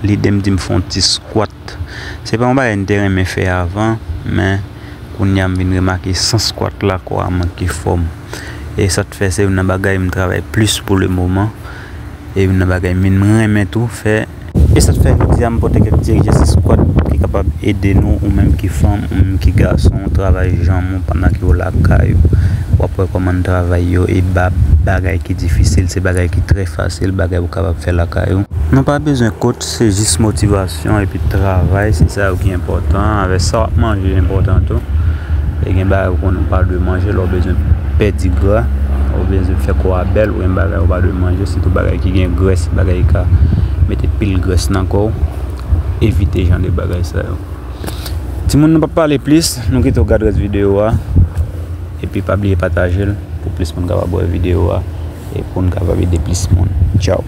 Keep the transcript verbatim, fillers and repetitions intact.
Lide m di m fè yon ti squat. Se pa yon bagay m te renmen fè avan, men kounye a m vin remake san squat la, kò a manke fòm. E sa t fè se youn nan bagay m travay plis pou le moman. E youn nan bagay m vin renmen tou fè. E sa t fè jodi a m pote kèk ti egzèsis squat ki kapab ede nou, ou menm ki fanm, ou menm ki gason, ou travay janm ou pandan ke w lakay ou. W ap wè kòman n travay yo, e ba bagay ki difisil, se bagay ki trè fasil, bagay ou kapab fè lakay ou. Nou pa bezwen coach, se jis motivasyon epi travay, se sa yo ki enpòtan. Avè sa w ap manje enpòtan tou. E gen bagay ou konnen ou pa dwe manje, lè w bezwen pèdi gra, ou bezwen fè kò a bèl, ou gen bagay ou pa dwe manje, sitou bagay ki gen grès, bagay ki ka mete pil grès nan kò w. Evite jan de bagay sa yo. Timoun, nou p ap pale plis, nou kite w gad rès videyo a. Epi pa bliye pataje l pou plis moun kapab wè videyo a e pou n kapab ede plis moun. Tchaw.